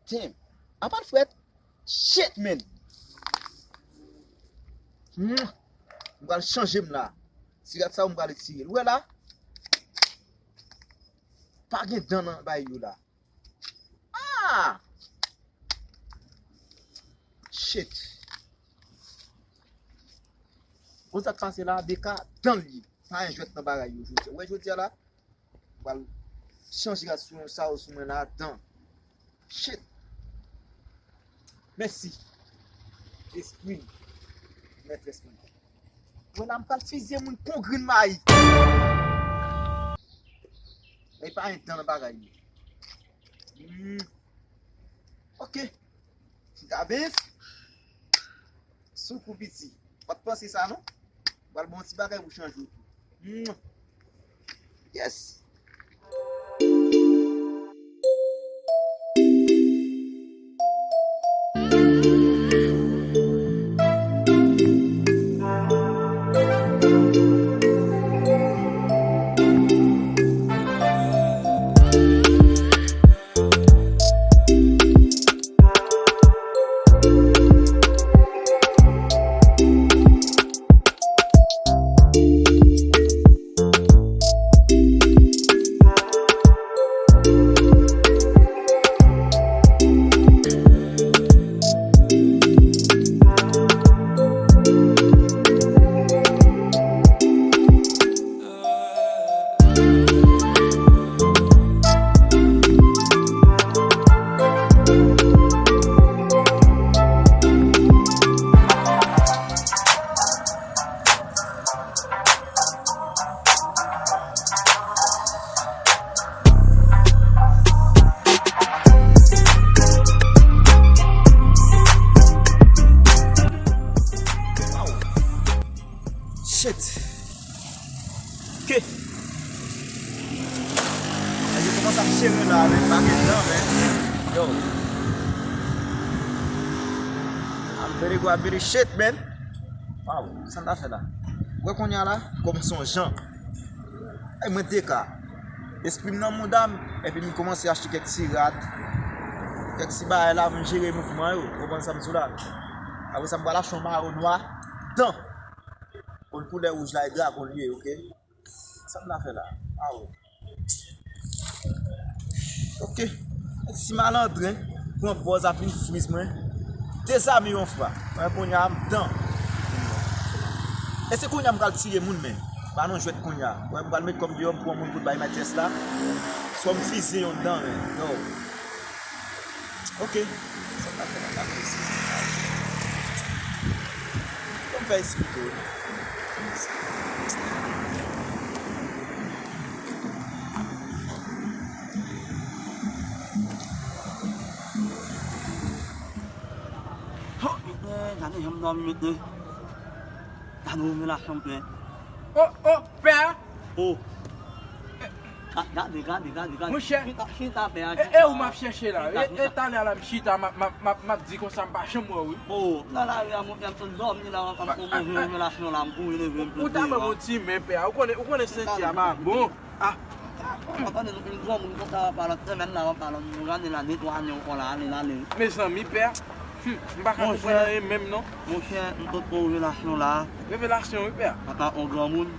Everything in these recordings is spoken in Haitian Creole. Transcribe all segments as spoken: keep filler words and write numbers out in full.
Damn. Apa l frèt? Shit, man. Hmm. M pral chanje m la. Ti rad sa yo m pral retire l. Ou wè la? Pa gen dan nan bay yo la. Ah! Shit. Ou sa k pase la, D K dan l ye. Pa gen jwèt nan bagay yo jodi a. Ou wè jodi a la? Pral chanje rad sou sa yo sou mwen la, dan. Shit. Mèsi. Espri. Mètrès mwen. Mwen la, m pral fizye moun kon grenn mayi. E pa gen dan nan bagay yo. Hmm. Ok. Ti kabens. Sou kou piti. Pa t panse sa non. Pral bon ti bagay pou chanje w tou. Mwah. Yes. Shit. Ok. Nèg yo kòmanse ap sere la, men pa gen dan, men. Yo. I'm very good, I'm very shit, man. Wow, sa n ta fè la? Ou wè kounye a la, kòmanse yon jan. Ay, mwen D K. Espri m nan mouda m, epi m kòmanse achte kèk ti rad, kèk ti bagay la pou m jere mouvman yo. Ou konprann sa m di w la? Apre sa, m pral achte yon mayo nwa, dan. Konn koulè wouj la, e dragon l ye, ok? Sa m ta fè la? Awo. Ok. Ti malandren pran pòz ap vin friz mwen. Dezame yon fwa. Mwen kounye a m dan. E se kounye a m pral tire moun, men. Pa nan jwèt kounye a. Wè, m pral met kò m deyò, m pran moun pou bay Mathias la. Swa m fize yon dan, men. Yo. Ok. Sa pa fè la, pa fè isi. Kòman fè esplike w? Ho, mete, gade jan m dòmi, mete. Gade revelasyon m fè. Oh, oh, pè a. Oh. Ga-, gade, gade, gade, gade. Monchè. Chita, chita, pè a, e, chita. E ou m ap chèche la. Chita, e, chita. E talè a la m chita, m ap, m ap, m ap, m ap di konsa m pa janm wè w, wi. Oh, nan lari a, monchè, m sot dòmi la, m, m, m, m, revelasyon la, m kouri leve, m sot deyò a. Ou ta ban m yon ti men, pè a. Ou konnen, ou konnen senti a pa bon. Ah. Ou konnen nou vin granmoun konsa, w ap pale semèn la, w ap pale nou gade la, netwaye ankò la, ale, ale. Mezanmi, pè a. Hmm, m pa ka konprann anyen menm, non. Monchè, m sot pran revelasyon la. Revelasyon, wi, pè a. Papa, on granmoun.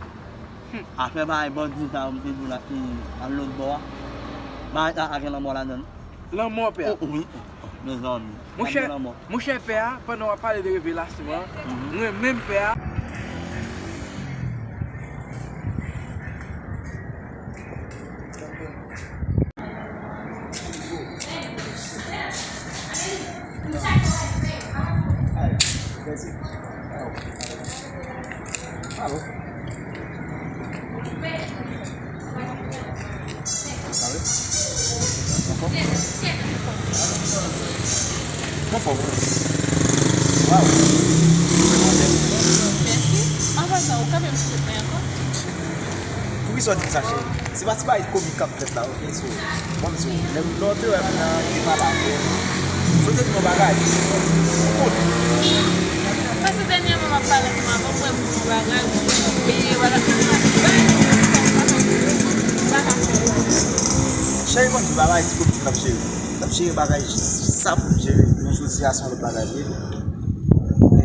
Hmm. Afè bagay bandi sa yo m te di w la ki al lòt bò a. Bagay sa a gen lanmò ladan l. Lanmò, pè a. Oh, wi. Mezanmi. Monchè, monchè, pè a, pandan w ap pale de revelasyon an, mwen menm, pè a. Alo. Sa vle? Anfòm? Anfòm. Waw. Mèsi. Anvan sa, ou kanpe m sou wout mwen ankò? Poukisa w di m sa, cheri? Se pa ti bagay komik k ap fèt la, oke? So, bon, so, lè, lè w te wè m nan, te pale avè m. So, te di m yon bagay. Ou konnen. Paske dènyèman m ap pale ansanm avè w, m wè m di yon bagay, ou veye, wala. Cheri, konn di bagay, ti kote l ap cheri. L ap cheri bagay jis. Sa pou m jere, men jodi a se yon lòt bagay li ye. E,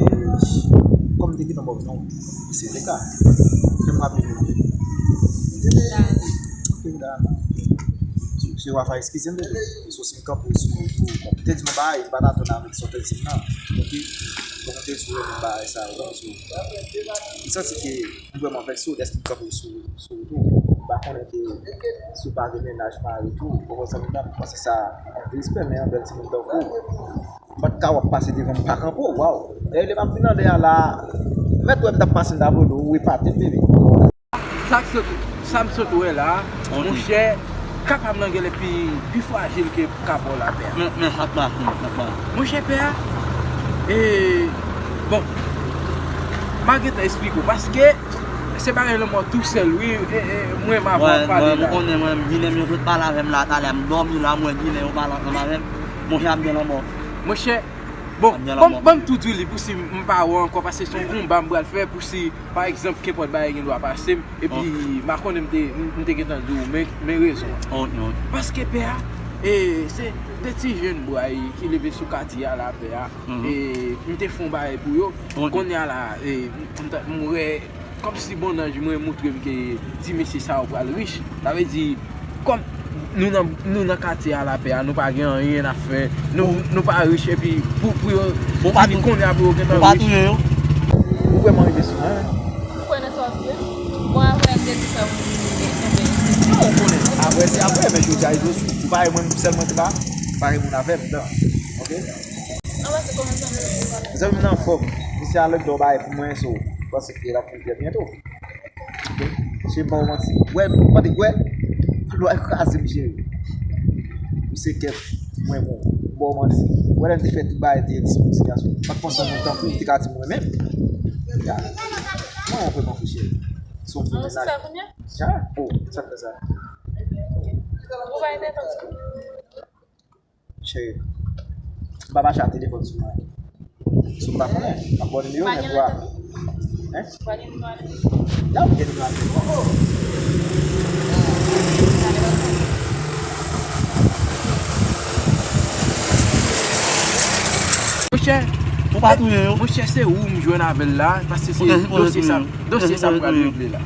kòm m te gentan ba w non, se Deka. Fè m raple nou. Ok, da. Se Wafa, eskize m, bebe. So, si m kanpe sou ou, ou te di m yon bagay, m pa t atann avèk sa w te di m nan. Ok? Bon, m te sou menm bagay sa, ou konn, so, m santi ke m vrèman vèkse w dèske m kanpe sou, sou ou tou. M pa konnen ke si w pa gen mennaj, mari tou, ou konprann sa m di la, m panse sa yon respè, men yon bèl timoun tankou w. M pa t ka w ap pase devan m pa kanpe w, waw. Dayè, lè m ap vin anlè a la, m mèt wè m t ap pase m t ap rele w, ou epate m, bebe. Sa k sot, sa m sot wè la, monchè, ka pa m nan genlè pi, pi frajil ke ka pa w la, pè a. Men, men sa k pase, sa k pase. Monchè, pè a, e, bon, m a gentan esplike w, paske se bagay lanmò tou sèl, wi, e, e, mwen m ap pale la. Mwen, mwen, mwen, ginen m yo sot pale avè m la, talè, m dòmi la, mwen, ginen yo pale ansanm avè m. Monchè, ap gen lanmò. Monchè, bon, ban m, ban m tou di w li pou si m pa wè ankò, paske se yon konba m pral fè pou si, pa egzanp, kenpòt bagay gen dwa pase m, epi m pa konnen m te, m, m te gentan di w, men, men rezon an. Paske pè a, e, se de ti jèn bway ki leve sou katye a la, pè a, e, m te fè yon bagay pou yo, kounye a la, e, m, m ta, m wè, kòmsi bonnanj mwen montre m ke ti mesye sa yo pral rich. Sa vle di, kòm nou nan, nou nan katye a lapè a, nou pa gen anyen n ap fè. Nou, nou pa rich, epi pou, pou yo vini kounye a pou yo gentan rich. Ou vrèman rive sou mwen, wi. Ou kwè nan sa w ap di a? Bon, avè m te di sa pou m di, e, enben. Ou konnen, apre se apre, men jodi a, ou pa wè mwen sèlman ki pa, pa gen moun avè m, non. Ok? Anba se kòman zanmi yo? Zanmi m nan anfòm. Misye a lòt bò bay pou mwen, so, m panse ke l ap fin trè byento. Ok? Cheri, m pa w manti. Wè, m panse, wè, lwa kraze m, cheri. Misye kèt, mwen bon. M pa w manti. Wè, lè m te fè tout bagay, te disponib, gason. M pa t panse yon moun tankou w te ka di mwen menm. Ya. Mwen, mwen vrèman fou, cheri. Se yon bon mennaj. Ya. Oh, sa k fè sa. Ou pa enteresan. Cheri, m pa mache ak telefòn sou mwen. Si w pa konnen, m ap ba w nimewo, men pou a. Hein? Ya, m gen nimewo a telefòn. Monchè, ou pa touye yo? Monchè, se ou m jwenn avè l la, paske se dosye sa, dosye sa m pral regle la.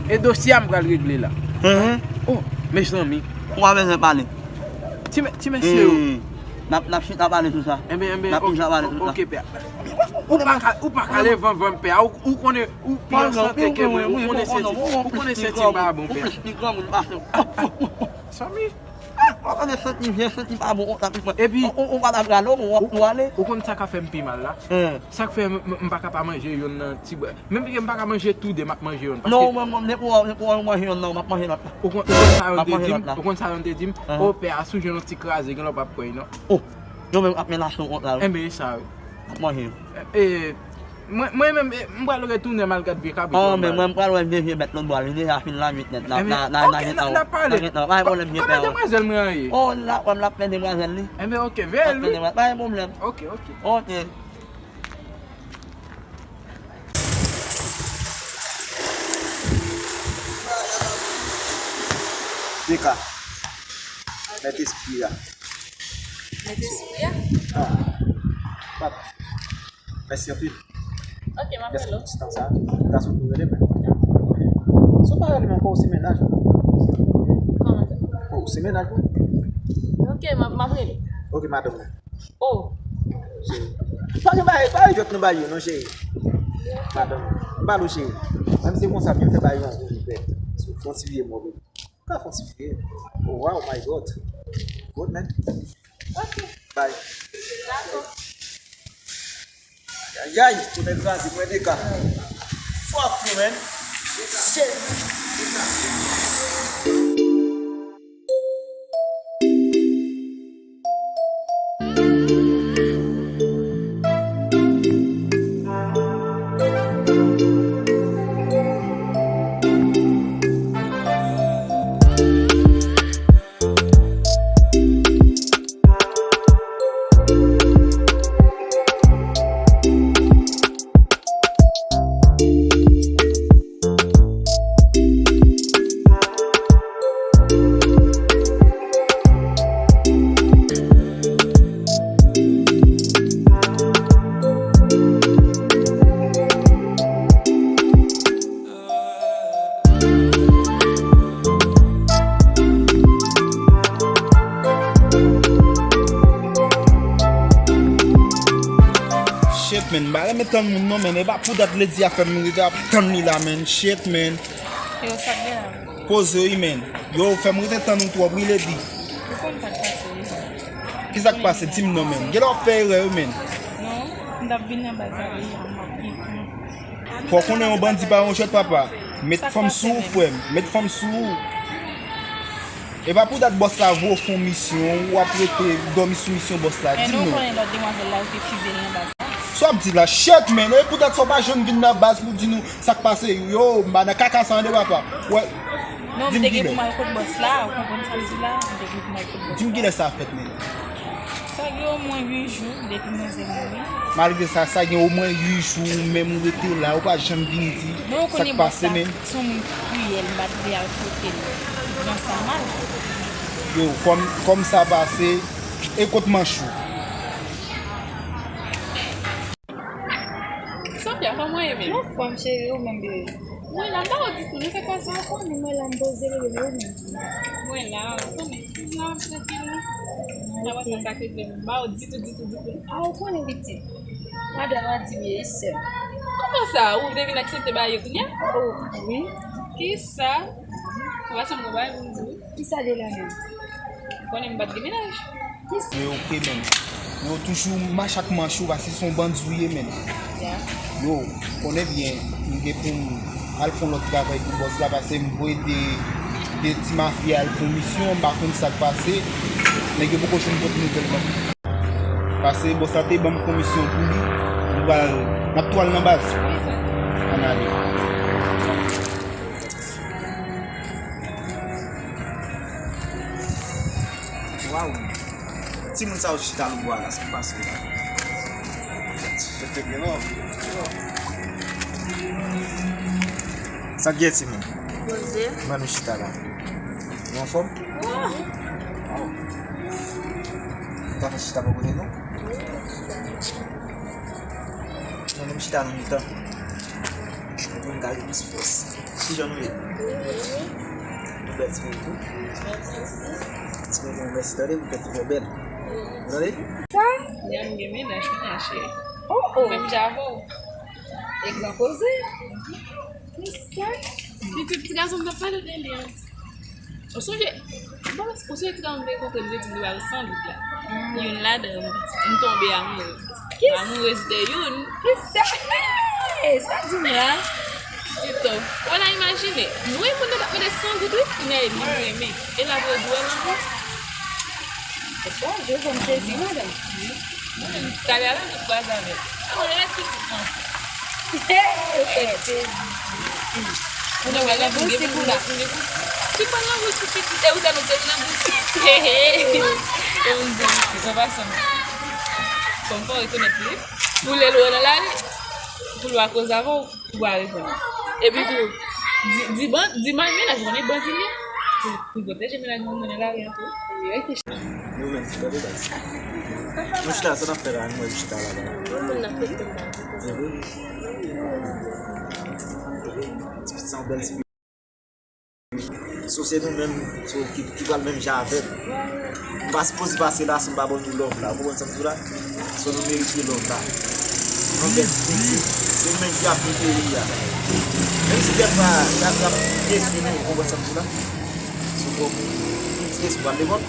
E dosye a m pral regle la. Oh, mezanmi. Ou pa bezwen pale. Ti mè-, ti mesye yo. N ap, n ap chita pale sou sa. Enben, enben, n ap chita pale sou sa. Ok, pè a. Ou pa ka, ou pa ka leve anvan m, pè a. Ou, ou konnen, ou pi an sante ke mwen. Ou konnen senti, ou konnen senti m pa bon, pè a. Ou plis pi granmoun pase m. Zanmi. Ou konnen senti m, jan senti m pa bon konsa, pi mwen. Epi, ou, ou pa ta prale, ou, ou ale. Ou konn sa ka fè m pi mal la? Sa k fè m, m, m pa ka pa manje yonn nan ti bwa. Menm ke m pa ka manje tou de, m ap manje yonn, paske... Non, mwen, mwen, depi w, depi w manje yonn nan, m ap manje lòt la. Ou konn, ou konn sa yo te di m? Ou konn sa yo te di m? O, pè a, si w jwenn yon ti kraze, gen lè w p ap kwè, non. Oh, yo menm ap menaje w konsa, wi. Enben, e sa, wi. M ap manje yo. E, mwen, mwen menm, e, m pral retounen m al gad vye kabrit yo. Oh, men mwen, m pral wè vye, vye bèt lòt bò a, li deja fin lannwit nèt la. Enben, ok, n ap pale. Pa gen pwoblèm, vye pè a. Kòman demwazèl mwen an ye? Oh, l ap wè m, l ap fè demwazèl li. Enben, ok, veye l, wi. Pa gen pwoblèm. Ok, ok. Ok. Deka. Mèt espri a. Mèt espri a? Ah. Mèsi anpil. Ok, m ap rele w. Mèsi pou ti tan sa. Ou ka sot pou rele mwen. Ok. Si w pa rele m ankò, ou se mennaj mwen. Kòman sa? Oh, ou se mennaj mwen. Ok, m ap, m ap rele. Ok, madanm mwen. Oh. Cheri. Pa gen bagay, pa gen jwèt nou bay yo, non, cheri. Madanm, m ba nou, cheri. Menm se konsa, byen fè bay yo an kou, pè. Fè yon ti vye mò, baby. Ou ka fè yon ti vye. Oh, wow, my God. Good, man. Ok. Bye. Dakò. Ayayay, tonè kraze, mwen deka. Fuck you, man. Shit. Men, m pa renmen tann moun non, men e pa pou dat Lady a fè m rete ap tann li la, men. Shit, men. Yo, sa k gen la? Poze wi, men. Yo, fè m rete tann ou twòp wi, Lady. Ou konn sa k pase wi. Kisa k pase? Di m non, men. Genlè w ap fè erè wi, men. Non, m t ap vin nan baz la deja, m ap gen. Fò w konnen yon bandi pa yon jwèt, papa. Met fanm sou ou, frè m. Met fanm sou ou. E pa pou dat bòs la voye w fè yon misyon, w ap rete dòmi sou misyon bòs la. Di m non. Konnen lòt demwazèl la, yo te fize l nan baz la. Sa w ap di la, shit, men. E pou dat sa w pa janm vin nan baz pou di nou sa k pase. Yo, m pa nan kaka sa, tande, papa. Wè. Non, m te gen pou m al kot bòs la, ou konprann sa m di la? M te gen pou m al kot bòs la. Di m kilè sa fèt, men. Sa gen omwen uit jou depi manzè mouri. Malgre sa, sa gen omwen uit jou ou menm ou rete la, ou pa janm vin di sa k pase, men. Se yon moun ki kriyèl, m pa t vle al kote l. Jan sa mal. Yo, kòm, kòm sa pase, e kot manch ou? Sofia, kòman w ye menm? Mwen anfòm, cheri, ou menm, bebe? Mwen la, m pa wè w ditou, non, sa k pase? Ou konnen mwen la, m poze, bebe, men ou menm? Mwen la, ou konnen, m la, m trankil, wi. Sa pa sa, sa k rive m, m pa wè w ditou, ditou, ditou. A, ou konnen, pitit. Madanm an di m ye, wi, sè m. Kòman sa? Ou te vin aksepte bagay yo kounye a? O, wi. Kisa? Ou pa sanble yon bagay pou m di w. Kisa de la menm? Ou konnen m pa t gen mennaj. Kisa? Men oke, men. Men ou toujou mache ak manch ou, paske se yon bandi ou ye, men. Ya. Yo, konnen byen, m gen pou m al fè yon lòt travay pou bòs la, paske m voye de, de ti mafya al fè yon misyon, m pa konn sa k pase. Nèg yo poko janm pote nouvèl ban m. Paske bòs la te ban m komisyon pou li, nou pral, n ap tou al nan baz. Wi, sa. Ann ale. Waw. Timoun sa yo chita nan bwa la, sa k pase la? Sa k gen, timoun? Poze. Ban nou chita la. Ou anfòm? Waw. Ou ta fè chita bò kote nou? Nan menm chita nan mitan. Pou n ka gen plis fòs. Kijan nou ye? Nou bèl ti moun tou. Ti moun mèsi tande pou tèt ou fè bèl. Tande? Sa? Ya m gen mennaj, mennaj cheri. Oh, oh. Menm jan avè w. E gran koze. Kisa? Pitit ti gason m t ap pale de li an. Ou sonje, bon, ou sonje ti gason m te kontre m te di m li ba yo san goud la. Youn ladan yo, m tonbe amourèz. Kisa? Amourèz de youn. Kisa? Hey, sa di m la? Tito, ou la imajine, mwen moun nan t ap mande san goud wi, kounye a e li m renmen. E la pou yo di w wè lanmou. Epa, je kòm sezi, madanm. Mwen menm, talè a la, m te kwaze avè l. A, mwen rèd pitit lan. Ou te sezi. Mwen wè lanmou gen pou la. Si pa lanmou sou pitit, e ou tèlman te nan bouch. E ou m di, an pasan. Kòm fò w rekonèt li. Ou lè l wè w nan lari, pou l pa koze avè w. Ou pa reponn. Epi tou, di, di, ban, di may mennaj ou konnen bandi li ye. Pou, pou pwoteje mennaj mwen nan lari an tou. Yo menm, ti tande baz. Nou chita, sa n ap fè la, nou menm chita la, la. Yon moun nan kote m la. Ti piti sa yon bèl ti. So se nou menm, so ki, ki pral menm jan avè m. M pa sipoze pase la san m pa ban nou love la. Ou konprann sa m di w la? So nou merite love la. Yon bèl ti piti. Se nou menm ki ap fè peyi a. Menm si dèfwa y ap, y ap, y ap pyese nou, ou konprann sa m di w la? So bon, ti espwa lekòl.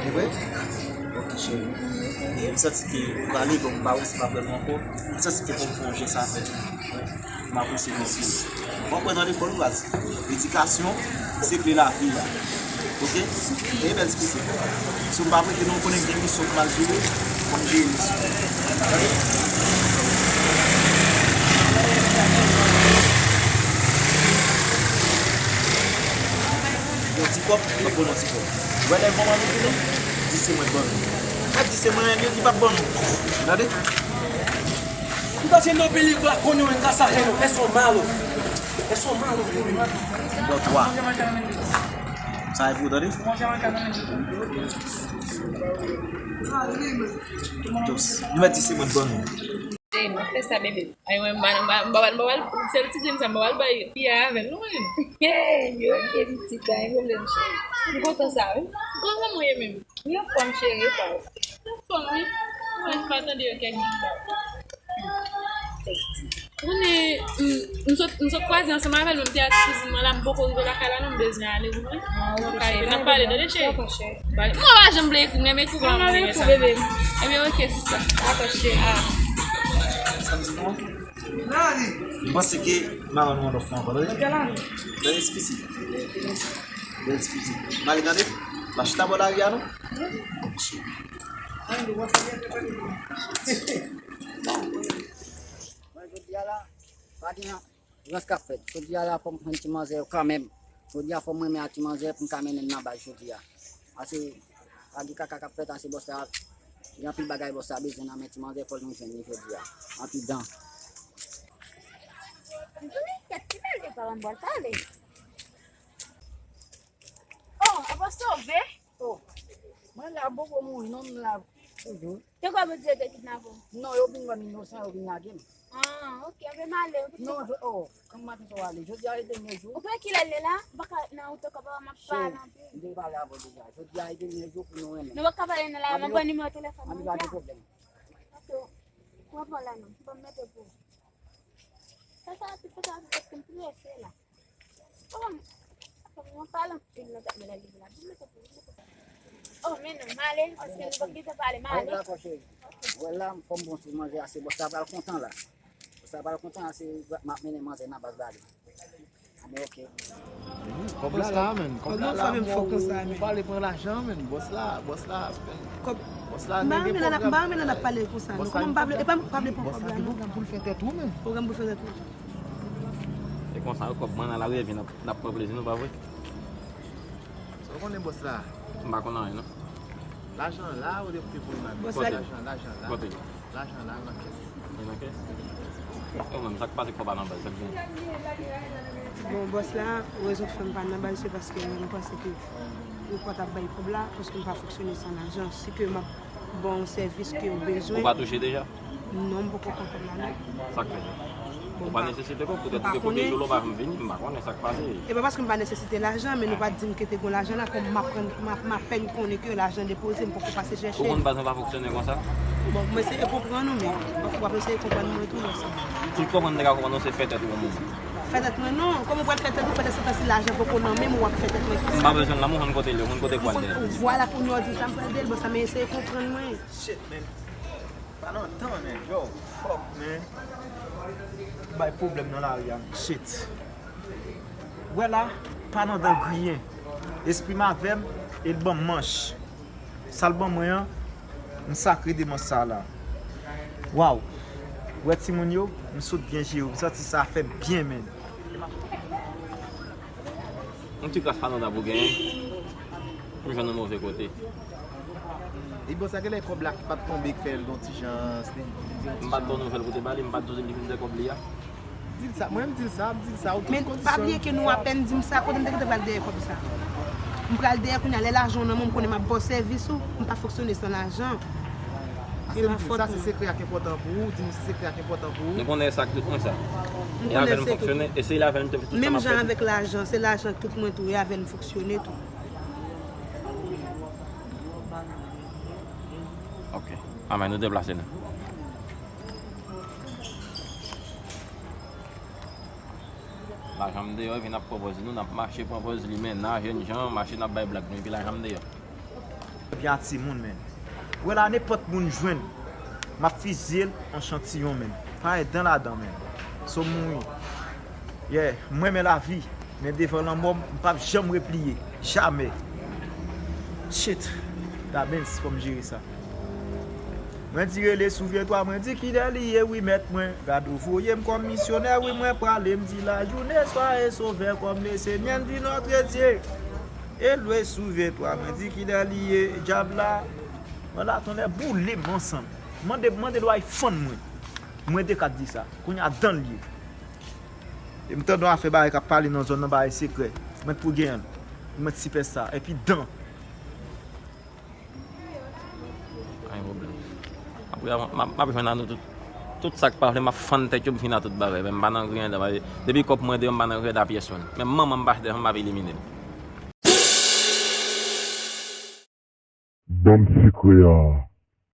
Ou vre? Ok, cheri. E m santi ke ou prale, bon, m pa wè si m ap wè nou ankò. M santi ke fò m fè yon jès avè nou. M apresye nou anpil. Fò w kwè nan lekòl wi baz. Edikasyon se kle lavi a. Ok? Dènye bèl ti piti. Si w pa prete non, ou konnen m gen misyon pou m al jere, fò m jere misyon. Tande? Yon ti kòb, m ap ban nou yon ti kòb. Ou wè lè manman nou vini, di se mwen k ban nou. Pa di se mwen, li p ap ban nou. Tande? Mwen panse nobilite la konnen en casa ajeno, eso es malo. Eso es malo, Julio. Bon, twa. Sa e pou tande? Dos. Nou mèt di se mwen ban nou. Ey, mwen fè sa, bebe. Ay, mwen, mwen, mwen, mwen, mwen, sèl ti grenn sa, mwen pral bay piya avè l, non, mwen. Ey, yo, ok, pitit, pa gen pwoblèm, cheri. M kontan sa, wi. Kòman mwen ye menm? Mwen anfòm, cheri, e pa w? Anfòm, wi. Mwen pa tande yo kèk. Konnen, m, m sot, m sot kwaze ansanm avè l, men m te a ti kouzin mwen la, m poko rive lakay la non, m bezwen ale, ou konprann? Ah, ok, chérie. N ap pale, tande, chérie. Dakò, chérie. Mwen pa janm vle ekri, men m ekri pou mwen. Ebyen, ok, sista. Dakò, chérie. Ah. M panse ke m a ban nou yon lòt fwa ankò, tande? Bèl espisi. Bèl espisi. M ale tande? M a chita bò lari a, non? Mwen, jodi a la, pa gen rans k ap fèt. Jodi a la, fò m jwenn ti manzè yo kanmenm. Jodi a, fò m renmen ak ti manzè pou m ka mennen l nan baz jodi a. Ase, pa gen kaka k ap fèt, ase bòs la, gen anpil bagay bòs la bezwen nan men ti manzè, fò l nou jwenn li jodi a. Anpil dan. Kèt, ki bèl de paran bòl pale. Oh, apa sove? Oh, mwen la, bobo mouri, non, m la toujou. Te kwè Bondye te kidnape w? Non, yo vin wè m inosan, yo vin lage m. Ah, ok, anben m ale, ok. Non, je, oh, kòman maten sa w ale? Jodi a e dènye jou. Ou konnen kilè l ye la? M pa ka nan wout ankò, papa, m ap pale anpil. Cheri, m te pale avè w deja. Jodi a e dènye jou pou nou renmen. Nou pa ka pale nan la, m ap ban nimewo telefòn mwen. Anben pa gen pwoblèm. Ok, w ap pale non, m ap mete pou ou. Sa, sa, sa, sa, sa, m prese la. Oh, mwen pale anpil nan tèt mwen nan liv la. Di mete pou, mete pou. Oh, men non, m ale, paske nou pa gentan pale, m ale. Dakò, cheri. Wè la, m fò m bon sou manzè a, se bòs la pral kontan la. Bòs la pral kontan la, se m ap mennen manzè nan baz la li. Anben, ok. Kòb la la, men. Kòb la la, men. Ou, ou pale pran lajan, men. Bòs la, bòs la, men. Bòs la, m pa renmen lè n ap, m pa renmen lè n ap pale konsa, non. Kòman m pa vle, e pa m pa vle pran kòb la, non. Bòs la gen pwoblèm pou l fè tèt ou, men. Pwoblèm pou l fè tèt ou. E konsa, kòb mwen nan lari, epi n ap, n ap pran plezi nou, pa vre? Sa w konnen bòs la? M pa konn anyen, non. Lajan la, ou te, te voye m avè. Bòs la. Lajan, lajan la. Kote? Lajan la, nan kès. Li nan kès? E ou menm, sa k pase kòb la nan baz, sa k gen? Bon, bòs la, rezon k fè m pa nan baz, se paske m panse ke yo pa t ap bay kòb la, paske m pa fonksyone san lajan. Si ke m ap ba w yon sèvis ke w bezwen. Ou pa touche deja? Non, m poko pran kòb la, non. Sa k fè? Ou pa nesesite kòb, poutèt ou te kote jou la, ou pa janm vini, m pa konnen sa k pase. E pa paske m pa nesesite lajan, men nou pa t di m ke te gon lajan la, kòm m aprann, m ap, m apèn konnen ke lajan depoze, m poko pase chèche. Ou konn baz mwen pa fonksyone konsa? Bon, m eseye konprann ou, men w ap eseye konprann mwen tou, lè sa. Si w konprann, m te ka konprann ou se fè tèt ou yon moman. Fè tèt mwen non. Kòman w pral fè tèt ou pandan se tan si lajan poko nan men m, w ap fè tèt mwen konsa? M pa bezwen l nan, m konn kote l ye, m konn kote pral dèyè. Vwala, kounye a w di m sa m pral dèyè l, bon, sa m eseye konprann mwen. Shit, man. Pa nan tan, man. Yo, fuck, man. Bay pwoblèm nan lari a, man. Shit. Wè la, pa nan dan griyen. Espri m avè m, e l ban m manch. Sa l ban mwen an, m sakre de manch sa la. Waw. Wè timoun yo, m sot byen jere yo. M santi sa fè m byen, man. Yon ti kras pandan pou genyen, pou jwenn yon move kote. E bon, sa genlè kòb la ki pa t tonbe k fè l gon ti jan, li di yon ti jan. M pa t ba w nouvèl kote ba li, m pa t di w li vin fè kòb li a. Di l sa, mwen menm di l sa, m di l sa, ou tout kondisyon. Men pa bliye ke nou apèn di m sa, kote m te gentan pral dèyè kòb sa. M pral dèyè kounye a, lè lajan w nan men w, m konnen m ap ba w sèvis ou, m pa fonksyone san lajan. Se pa fòt mwen. Sa se sekrè a k enpòtan pou ou, di nou se sekrè a k enpòtan pou ou. Nou konnen sa ak tout mwen sa. E avè l m fonksyone, e se avè l m te fè tout sa m ap fè. Menm jan avèk lajan, se lajan ak tout mwen tou, e avè l m fonksyone tou. Ok. Anben, nou deplase nou. Lajan m deyò, epi n ap pran pòz nou, n ap mache pran pòz limena, jènjan, mache n ap bay blag nou, epi lajan m deyò. Epi a timoun, men. Wè la, nenpòt moun jwenn, m ap fizye l an chantiyon, men. Pa gen dan ladan, men. So mouri. Yeah, m renmen lavi, men devan lanmò m, m p ap janm repliye. Jamè. Shit. Dabens, fò m jere sa. Mwen di rele sou vye twa, mwen di kilè li ye, wi mèt mwen. Gad ou voye m kòm misyonè, wi mwen prale, m di lajounen, swa e sovè kòm le Senyè, m di nòtre Dye. E lwe sou vye twa, mwen di kilè li ye, dyab la. Mwen la tonnè boule m ansanm. Mande, mande lwa e fann mwen. Mwen de kat di sa. Kounye a dan l ye. E m tande yon afè bagay k ap pale nan zòn nan, bagay sekrè. Mwen t pou genyen l. Mwen t sipèsta. Epi dan. Pa gen pwoblèm. Apre, m ap, m ap jwenn a nou tout. Tout sa k pa vle, m ap fann tèt yo, m fin a tout bagay. Men m pa nan griyen dan bagay. Depi kòb mwen deyò, m pa nan griyen dan pyès moun. Menm manman m pa chita devan m, m ap elimine l. Ban m sekrè a.